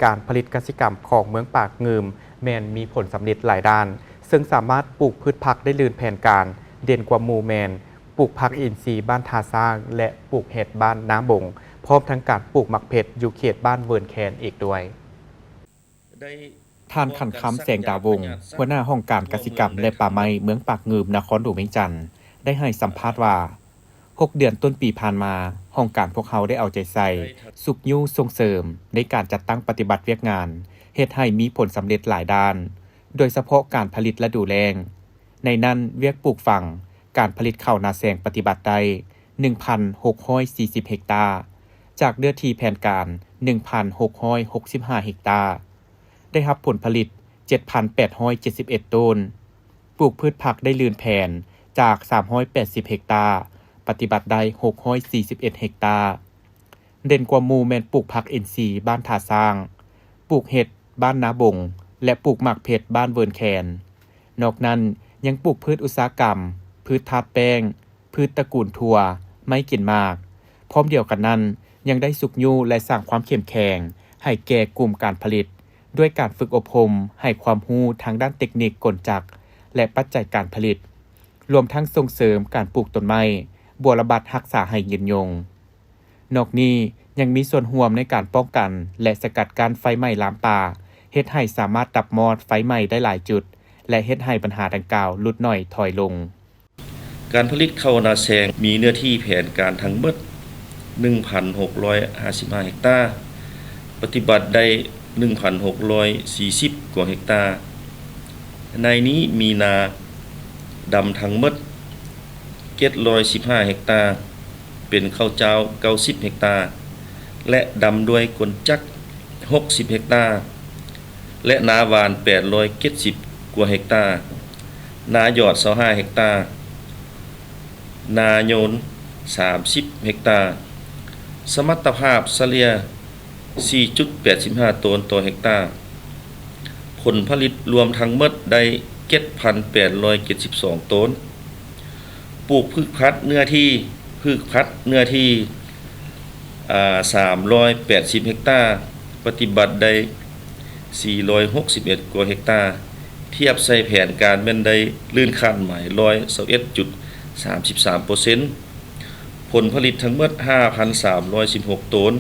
ການຜະລິດກະສິກຳຂອງເມືອງປາກງື່ມແມ່ນມີຜົນສຳເລັດຫຼາຍດ້ານ, ເຊິ່ງສາມາດປູກພືດຜັກໄດ້ລື່ນແຜນການ, ເດັ່ນກວ່າໝູ່ແມ່ນປູກຜັກອິນຊີບ້ານທ່າຊ້າງ ແລະ ປູກເຫັດບ້ານນາບົງ, ພ້ອມທັງການປູກໝາກເຜັດຢູ່ເຂດບ້ານເວີນແຄນອີກດ້ວຍ. ທ່ານ ຂັນຄຳ ແສງດາວົງ, ຫົວໜ້າຫ້ອງການກະສິກຳ ແລະ ປ່າໄມ້ ເມືອງປາກງື່ມ ນະຄອນຫຼວງວຽງຈັນ ໄດ້ໃຫ້ສຳພາດວ່າ, ຫົກເດືອນຕົ້ນປີຜ່ານມາ, ຫ້ອງການພວກເຮົາໄດ້ເອົາໃຈໃສ່, ຊຸກຍູ້ສົ່ງເສີມໃນການຈັດຕັ້ງປະຕິບັດວຽກງານ, ເຮັດໃຫ້ມີຜົນສຳເລັດຫຼາຍດ້ານ, ໂດຍສະເພາະການຜະລິດລະດູແລ້ງ. ໃນນັ້ນ, ວຽກປູກຝັງ, ການຜະລິດເຂົ້ານາແຊງປະຕິບັດໄດ້ ໜຶ່ງພັນຫົກຮ້ອຍສີ່ສິບເຮັກຕາ, ຈາກເນື້ອທີ່ແຜນການ ໜຶ່ງພັນຫົກຮ້ອຍຫົກສິບຫ້າເຮັກຕາ, ໄດ້ຮັບຜົນຜະລິດ ເຈັດພັນແປດຮ້ອຍເຈັດສິບເອັດໂຕນ, ປູກພືດຜັກໄດ້ລື່ນແຜນຈາກ ສາມຮ້ອຍແປດສິບເຮັກຕາ, ປະຕິບັດໄດ້ ຫົກຮ້ອຍສີ່ສິບເອັດເຮັກຕາ. ເດັ່ນກວ່າໝູ່ແມ່ນປູກຜັກອິນຊີບ້ານທ່າຊ້າງ, ປູກເຫັດບ້ານນາບົງ ແລະ ປູກໝາກເຜັດບ້ານເວີນແຄນ. ນອກນັ້ນ, ຍັງປູກພືດອຸດສາຫະກຳ, ພືດທາດແປ້ງ, ພືດຕະກູນຖົ່ວ, ໄມ້ກິນໝາກ. ພ້ອມດຽວກັນນັ້ນ, ຍັງໄດ້ຊຸກຍູ້ ແລະ ສ້າງຄວາມເຂັ້ມແຂງໃຫ້ແກ່ກຸ່ມການຜະລິດ, ດ້ວຍການຝຶກອົບຮົມໃຫ້ຄວາມຮູ້ທາງດ້ານເຕັກນິກກົນຈັກ ແລະ ປັດໄຈການຜະລິດ, ລວມທັງສົ່ງເສີມການປູກຕົ້ນໄມ້ບົວລະບັດຮັກສາໃຫ້ຍືນຍົງ. ນອກນີ້ຍັງມີສ່ວນຮ່ວມໃນການປ້ອງກັນ ແລະ ສະກັດກັ້ນໄຟໄໝ້ລາມປ່າ, ເຮັດໃຫ້ສາມາດດັບມອດໄຟໄໝ້ໄດ້ຫຼາຍຈຸດ ແລະ ເຮັດໃຫ້ບັນຫາດັ່ງກ່າວຫຼຸດໜ້ອຍຖອຍລົງ. ການຜະລິດເຂົ້ານາແຊງມີເນື້ອທີ່ແຜນການທັງໝົດ ໜຶ່ງພັນຫົກຮ້ອຍຫ້າສິບຫ້າເຮັກຕາ, ປະຕິບັດໄດ້ ໜຶ່ງພັນຫົກຮ້ອຍສີ່ສິບກວ່າເຮັກຕາ. ໃນນີ້ມີນາດຳທັງໝົດ ເຈັດຮ້ອຍສິບຫ້າເຮັກຕາ, ເປັນເຂົ້າຈ້າວເກົ້າສິບເຮັກຕາ ແລະ ດຳດ້ວຍກົນຈັກຫົກສິບເຮັກຕາ ແລະ ນາຫວ່ານແປດຮ້ອຍເຈັດສິບກວ່າເຮັກຕາ, ນາຢອດຊາວຫ້າເຮັກຕາ, ນາໂຍນສາມສິບເຮັກຕາ, ສະມັດຕະພາບສະເລ່ຍ ສີ່ຈຸດແປດສິບຫ້າໂຕນຕໍ່ເຮັກຕາ. ຜົນຜະລິດລວມທັງໝົດໄດ້ ເຈັດພັນແປດຮ້ອຍເຈັດສິບສອງໂຕນ. ປູກພືກຜັດເນື້ອທີ່, ພືກຜັດເນື້ອທີ່ ອາ ສາມຮ້ອຍແປດສິບເຮັກຕາ, ປະຕິບັດໄດ້ ສີ່ຮ້ອຍຫົກສິບເອັດກວ່າເຮັກຕາ, ທຽບໃສ່ແຜນການແມ່ນໄດ້ລື່ນຄາດໝາຍ ຮ້ອຍຊາວເອັດຈຸດສາມສິບສາມເປີເຊັນ. ຜົນຜະລິດທັງໝົດ ຫ້າພັນສາມຮ້ອຍສິບຫົກໂຕນ.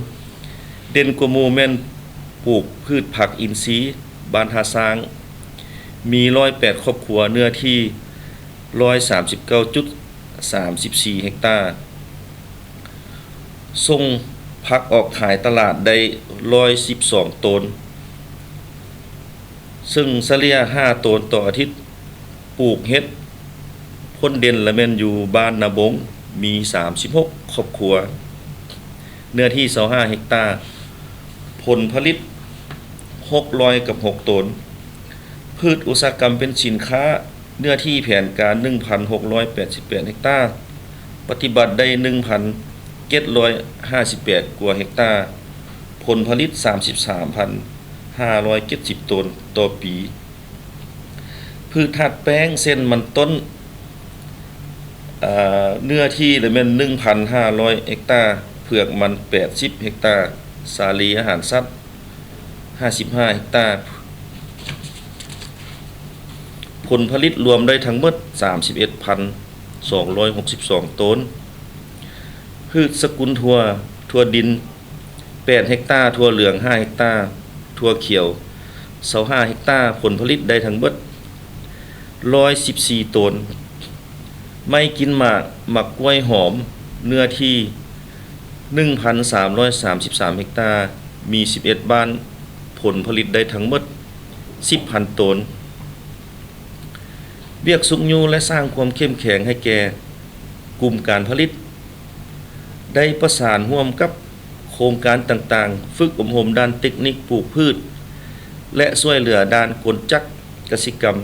ເດັ່ນກວ່າໝູ່ແມ່ນປູກພືດຜັກອິນຊີ ບ້ານທ່າຊ້າງ ມີຮ້ອຍແປດຄອບຄົວ, ເນື້ອທີ່ ຮ້ອຍສາມສິບເກົ້າຈຸດສາມສິບສີ່ເຮັກຕາ, ສົ່ງຜັກອອກຂາຍຕະຫຼາດໄດ້ ຮ້ອຍສິບສອງໂຕນ, ເຊິ່ງສະເລ່ຍຫ້າໂຕນຕໍ່ອາທິດ. ປູກເຫັດພົ້ນເດັ່ນລະແມ່ນຢູ່ບ້ານນາບົງ ມີສາມສິບຫົກຄອບຄົວ, ເນື້ອທີ່ຊາວຫ້າເຮັກຕາ, ຜົນຜະລິດຫົກຮ້ອຍກັບຫົກໂຕນ. ພືດອຸດສາຫະກຳເປັນສິນຄ້າ, ເນື້ອທີ່ແຜນການ ໜຶ່ງພັນຫົກຮ້ອຍແປດສິບແປດເຮັກຕາ, ປະຕິບັດໄດ້ ໜຶ່ງພັນເຈັດຮ້ອຍຫ້າສິບແປດກວ່າເຮັກຕາ, ຜົນຜະລິດ ສາມສິບສາມພັນຫ້າຮ້ອຍເຈັດສິບໂຕນຕໍ່ປີ. ພືດທາດແປ້ງ ເຊັ່ນ ມັນຕົ້ນ, ເອີ່ ເນື້ອທີ່ລະແມ່ນ ໜຶ່ງພັນຫ້າຮ້ອຍເຮັກຕາ, ເຜືອກມັນ ແປດສິບເຮັກຕາ, ສາລີອາຫານສັດ ຫ້າສິບຫ້າເຮັກຕາ, ຜົນຜະລິດລວມໄດ້ທັງໝົດ ສາມສິບເອັດພັນສອງຮ້ອຍຫົກສິບສອງໂຕນ. ພືດສະກຸນຖົ່ວ, ຖົ່ວດິນ ແປດເຮັກຕາ, ຖົ່ວເຫຼືອງ ຫ້າເຮັກຕາ, ຖົ່ວຂຽວ ຊາວຫ້າເຮັກຕາ, ຜົນຜະລິດໄດ້ທັງໝົດ ຮ້ອຍສິບສີ່ໂຕນ. ໄມ້ກິນໝາກ ໝາກກ້ວຍຫອມ, ເນື້ອທີ່ ໜຶ່ງພັນສາມຮ້ອຍສາມສິບສາມເຮັກຕາ, ມີ ສິບເອັດບ້ານ, ຜົນຜະລິດໄດ້ທັງໝົດ ສິບພັນໂຕນ. ວຽກຊຸກຍູ້ ແລະ ສ້າງຄວາມເຂັ້ມແຂງໃຫ້ແກ່ກຸ່ມການຜະລິດ ໄດ້ປະສານຮ່ວມກັບໂຄງການຕ່າງໆ, ຝຶກອົບຮົມດ້ານເຕັກນິກປູກພືດ ແລະ ຊ່ວຍເຫຼືອດ້ານກົນຈັກກະສິກຳ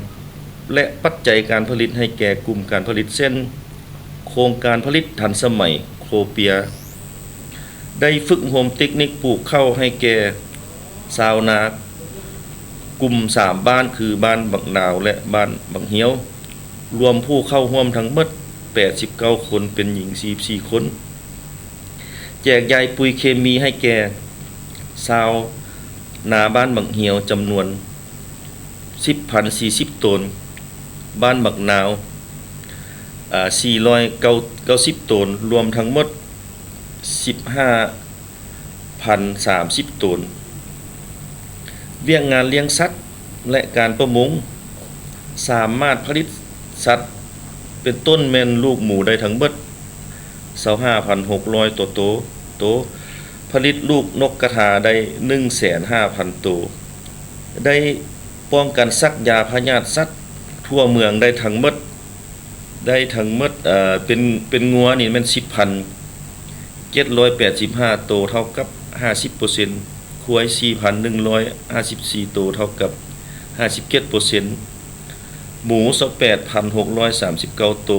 ແລະ ປັດໄຈການຜະລິດໃຫ້ແກ່ກຸ່ມການຜະລິດ ເຊັ່ນ ໂຄງການຜະລິດທັນສະໄໝໂຄເປຍ, ໄດ້ຝຶກອົບຮົມເຕັກນິກປູກເຂົ້າໃຫ້ແກ່ຊາວນາກຸ່ມສາມບ້ານ ຄື ບ້ານບັກນາວ ແລະ ບ້ານບັກຮຽວ. ລວມຜູ້ເຂົ້າຮ່ວມທັງໝົດ ແປດສິບເກົ້າຄົນ, ເປັນຍິງ ສີ່ສິບສີ່ຄົນ. ແຈກຢາຍປຸ໋ຍເຄມີໃຫ້ແກ່ຊາວ ນາບ້ານບັກຮຽວ ຈຳນວນສິບພັນສີ່ສິບໂຕນ, ບ້ານບັກນາວ ອາ ສີ່ຮ້ອຍເກົ້າສິບໂຕນ, ລວມທັງໝົດສິບຫ້າພັນສາມສິບໂຕນ. ວຽກງານລ້ຽງສັດ ແລະ ການປະມົງ ສາມາດຜະລິດສັດ ເປັນຕົ້ນແມ່ນລູກໝູໄດ້ທັງໝົດຊາວຫ້າພັນຫົກຮ້ອຍໂຕ, ໂຕ, ໂຕ, ຜະລິດລູກນົກກະທາໄດ້ໜຶ່ງແສນຫ້າພັນໂຕ, ໄດ້ປ້ອງກັນສັກຢາພະຍາດສັດທົ່ວເມືອງໄດ້ທັງໝົດ, ໄດ້ທັງໝົດ ເປັນ, ເປັນງົວນີ້ແມ່ນສິບພັນເຈັດຮ້ອຍແປດສິບຫ້າໂຕ ເທົ່າກັບຫ້າສິບເປີເຊັນ, ຄວາຍສີ່ພັນໜຶ່ງຮ້ອຍຫ້າສິບສີ່ໂຕ ເທົ່າກັບຫ້າສິບເຈັດເປີເຊັນ, ໝູຊາວແປດພັນຫົກຮ້ອຍສາມສິບເກົ້າໂຕ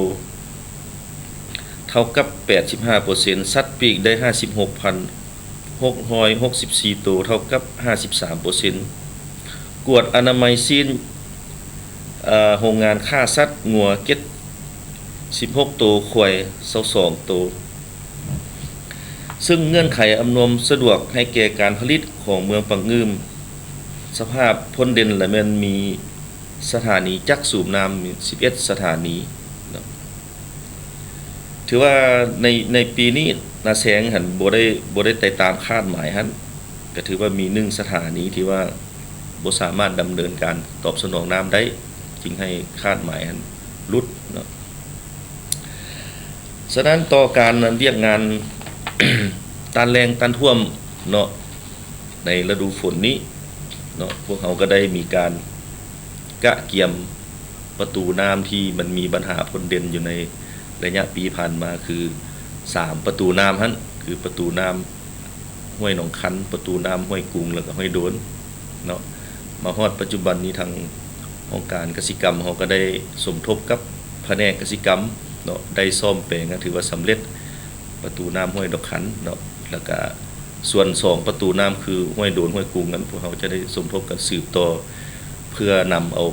ເທົ່າກັບແປດສິບຫ້າເປີເຊັນ, ສັດປີກໄດ້ຫ້າສິບຫົກພັນຫົກຮ້ອຍຫົກສິບສີ່ໂຕ ເທົ່າກັບຫ້າສິບສາມເປີເຊັນ, ກວດອະນາໄມຊີ້ນ ເອີ ໂຮງງານຂ້າສັດ, ງົວເຈັດສິບຫົກໂຕ, ຄວາຍຊາວສອງໂຕ. ເຊິ່ງເງື່ອນໄຂອຳນວຍສະດວກໃຫ້ແກ່ການຜະລິດຂອງເມືອງປາງງື່ມ, ສະພາບພົ້ນເດັ່ນລະແມ່ນມີສະຖານີຈັກສູບນ້ຳສິບເອັດສະຖານີເນາະ. ຖືວ່າໃນ, ໃນປີນີ້ນາແຊງຫັ້ນບໍ່ໄດ້, ບໍ່ໄດ້ໄປຕາມຄາດໝາຍຫັ້ນ, ກະຖືວ່າມີໜຶ່ງສະຖານີທີ່ວ່າບໍ່ສາມາດດຳເນີນການຕອບສະໜອງນ້ຳໄດ້, ຈຶ່ງໃຫ້ຄາດໝາຍຫັ້ນຫຼຸດເນາະ. ສະນັ້ນຕໍ່ການວຽກງານຕ້ານແລ້ງຕ້ານຖ້ວມເນາະ ໃນລະດູຝົນນີ້ເນາະ, ພວກເຮົາກໍໄດ້ມີການກະກຽມປະຕູນ້ຳທີ່ມັນມີບັນຫາພົ້ນເດັ່ນຢູ່ໃນໄລຍະປີຜ່ານມາ ຄືສາມປະຕູນ້ຳຫັ້ນ, ຄືປະຕູນ້ຳ ຫ້ວຍໜອງຄັນ, ປະຕູນ້ຳຫ້ວຍກຸງ ແລ້ວກໍຫ້ວຍໂດນເນາະ. ມາຮອດປັດຈຸບັນນີ້ ທາງຫ້ອງການກະສິກຳເຮົາກໍໄດ້ສົມທົບກັບພະແນກກະສິກຳເນາະ, ໄດ້ສ້ອມແປງ ກໍຖືວ່າສຳເລັດປະຕູນ້ຳຫ້ວຍໜອງຄັນເນາະ, ແລ້ວກະສ່ວນສອງປະຕູນ້ຳ ຄືຫ້ວຍໂດນ ຫ້ວຍກຸງນັ້ນ ພວກເຮົາຈະໄດ້ສົມທົບກັນສືບຕໍ່ ເພື່ອນຳເອົາ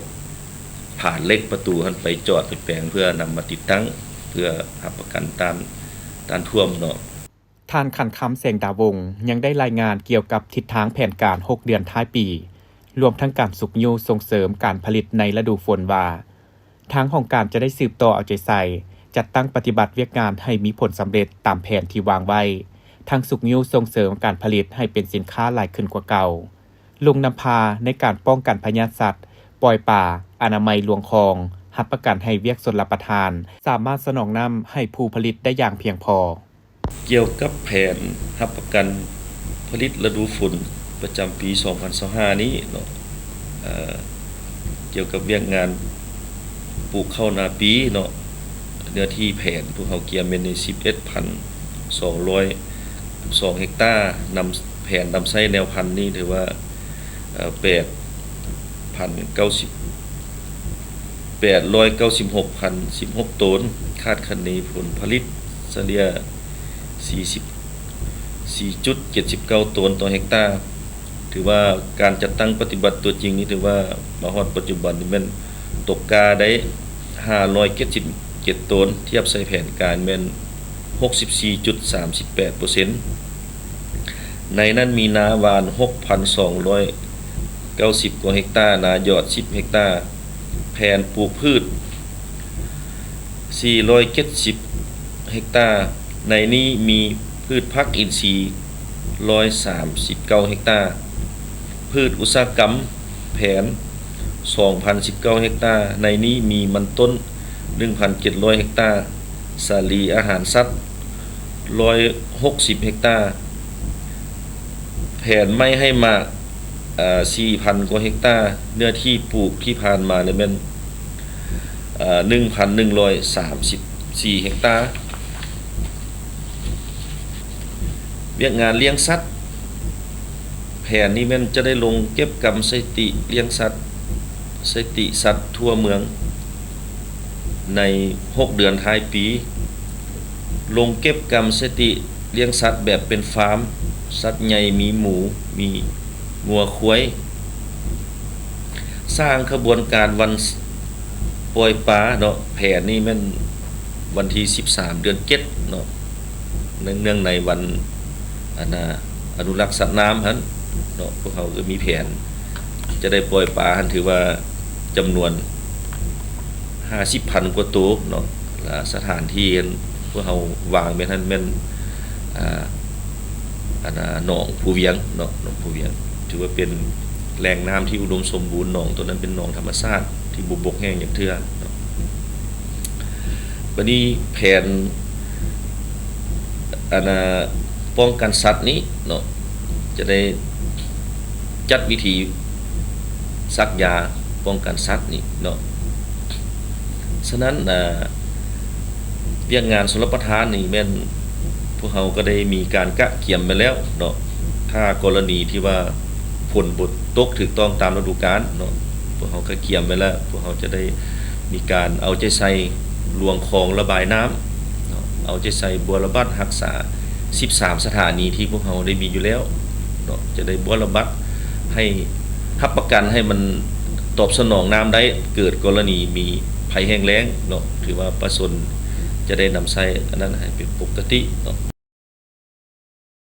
ຜານເຫຼັກປະຕູຫັ້ນໄປຈອດໄປແປງ ເພື່ອນຳມາຕິດຕັ້ງ ເພື່ອຮັບປະກັນຕ້ານ, ຕ້ານຖ້ວມເນາະ. ທ່ານ ຂັນຄຳ ແສງດາວົງ ຍັງໄດ້ລາຍງານກ່ຽວກັບທິດທາງແຜນການຫົກເດືອນທ້າຍປີ, ລວມທັງການຊຸກຍູ້ສົ່ງເສີມການຜະລິດໃນລະດູຝົນວ່າ, ທາງຫ້ອງການຈະໄດ້ສືບຕໍ່ເອົາໃຈໃສ່, ຈັດຕັ້ງປະຕິບັດວຽກງານໃຫ້ມີຜົນສຳເລັດຕາມແຜນທີ່ວາງໄວ້, ທັງຊຸກຍູ້ສົ່ງເສີມການຜະລິດໃຫ້ເປັນສິນຄ້າຫຼາຍຂຶ້ນກວ່າເກົ່າ, ລົງນຳພາໃນການປ້ອງກັນພະຍາດສັດ, ປ່ອຍປາ, ອະນາໄມລວງຄອງ, ຮັບປະກັນໃຫ້ວຽກຊົນລະປະທານສາມາດສະໜອງນ້ຳໃຫ້ຜູ້ຜະລິດໄດ້ຢ່າງພຽງພໍ. ກ່ຽວກັບແຜນຮັບປະກັນຜະລິດລະດູຝົນປະຈຳປີສອງພັນຊາວຫ້ານີ້ເນາະ, ເອີ ກ່ຽວກັບວຽກງານປູກເຂົ້ານາປີເນາະ, ເນື້ອທີ່ແຜນພວກເຮົາກຽມແມ່ນສິບເອັດພັນສອງຮ້ອຍສອງເຮັກຕາ, ນຳ ແຜນນຳໃຊ້ແນວພັນນີ້ຖືວ່າ ເອີ ແປດພັນເກົ້າສິບ ແປດຮ້ອຍເກົ້າສິບຫົກພັນສິບຫົກໂຕນ, ຄາດຄະເນຜົນຜະລິດສະເລ່ຍສີ່ສິບສີ່ຈຸດເຈັດສິບເກົ້າໂຕນຕໍ່ເຮັກຕາ. ຖືວ່າການຈັດຕັ້ງປະຕິບັດຕົວຈິງນີ້ ຖືວ່າມາຮອດປັດຈຸບັນນີ້ແມ່ນຕົກກ້າໄດ້ຫ້າຮ້ອຍເຈັດສິບເຈັດໂຕນ, ທຽບໃສ່ແຜນການແມ່ນຫົກສິບສີ່ຈຸດສາມສິບແປດເປີເຊັນ. ໃນນັ້ນມີນາຫວ່ານຫົກພັນສອງຮ້ອຍເກົ້າສິບກວ່າເຮັກຕາ, ນາຢອດສິບເຮັກຕາ, ແຜນປູກພືດສີ່ຮ້ອຍເຈັດສິບເຮັກຕາ, ໃນນີ້ມີພືດຜັກອິນຊີຮ້ອຍສາມສິບເກົ້າເຮັກຕາ, ພືດອຸດສາຫະກຳແຜນສອງພັນສິບເກົ້າເຮັກຕາ, ໃນນີ້ມີມັນຕົ້ນໜຶ່ງພັນເຈັດຮ້ອຍເຮັກຕາ, ສາລີອາຫານສັດຮ້ອຍຫົກສິບເຮັກຕາ, ແຜນໄມ້ໃຫ້ໝາກ ເອີ ສີ່ພັນກວ່າເຮັກຕາ, ເນື້ອທີ່ປູກທີ່ຜ່ານມານີ້ແມ່ນ ເອີ ໜຶ່ງພັນໜຶ່ງຮ້ອຍສາມສິບສີ່ເຮັກຕາ. ວຽກງານລ້ຽງສັດ ແຜນນີ້ແມ່ນຈະໄດ້ລົງເກັບກຳສະຖິຕິລ້ຽງສັດ, ສະຖິຕິສັດທົ່ວເມືອງໃນຫົກເດືອນທ້າຍປີ, ລົງເກັບກຳສະຖິຕິ ລ້ຽງສັດແບບເປັນຟາມ, ສັດໃຫຍ່ ມີໝູ, ມີງົວ, ຄວາຍ. ສ້າງຂະບວນການວັນປ່ອຍປາເນາະ, ແຜນນີ້ແມ່ນວັນທີສິບສາມ ເດືອນເຈັດເນາະ, ເນື່ອງໃນວັນ ອັນນ່າ ອະນຸລັກສັດນ້ຳຫັ້ນ, ເນາະ ພວກເຮົາກໍມີແຜນຈະໄດ້ປ່ອຍປາຫັ້ນ ຖືວ່າຈຳນວນຫ້າສິບພັນກວ່າໂຕເນາະ ແລະ ສະຖານທີ່ອັນພວກເຮົາວາງແມ່ນຫັ້ນແມ່ນ ອ່າ ອັນນ່າ ໜອງພູວຽງເນາະ ໜອງພູວຽງ ຖືວ່າເປັນແຫຼ່ງນ້ຳທີ່ອຸດົມສົມບູນ ໜອງໂຕນັ້ນເປັນໜອງທຳມະຊາດທີ່ບໍ່ບົກແຫ້ງຈັກເທື່ອເນາະ. ບັດນີ້ແຜນ ອັນນ່າ ປ້ອງກັນສັດນີ້ເນາະ ຈະໄດ້ຈັດວິທີສັກຢາປ້ອງກັນສັດນີ້ເນາະ. ສະນັ້ນ ອ່າ ວຽກງານຊົນລະປະທານນີ້ແມ່ນພວກເຮົາກໍໄດ້ມີການກະກຽມໄວ້ແລ້ວເນາະ. ຖ້າກໍລະນີທີ່ວ່າຝົນບໍ່ຕົກຖືກຕ້ອງຕາມລະດູການເນາະ ພວກເຮົາກະກຽມໄວ້ແລ້ວ ພວກເຮົາຈະໄດ້ມີການເອົາໃຈໃສ່ລວງຄອງລະບາຍນ້ຳເນາະ ເອົາໃຈໃສ່ບົວລະບັດຮັກສາສິບສາມສະຖານີທີ່ພວກເຮົາໄດ້ມີຢູ່ແລ້ວເນາະ ຈະໄດ້ບົວລະບັດໃຫ້ ຮັບປະກັນໃຫ້ມັນຕອບສະໜອງນ້ຳໄດ້ ເກີດກໍລະນີມີໄພແຫ້ງແລ້ງເນາະ ຖືວ່າປະຊາຊົນຈະໄດ້ນຳໃຊ້ອັນນັ້ນໃຫ້ເປັນປົກກະຕິເນາະ.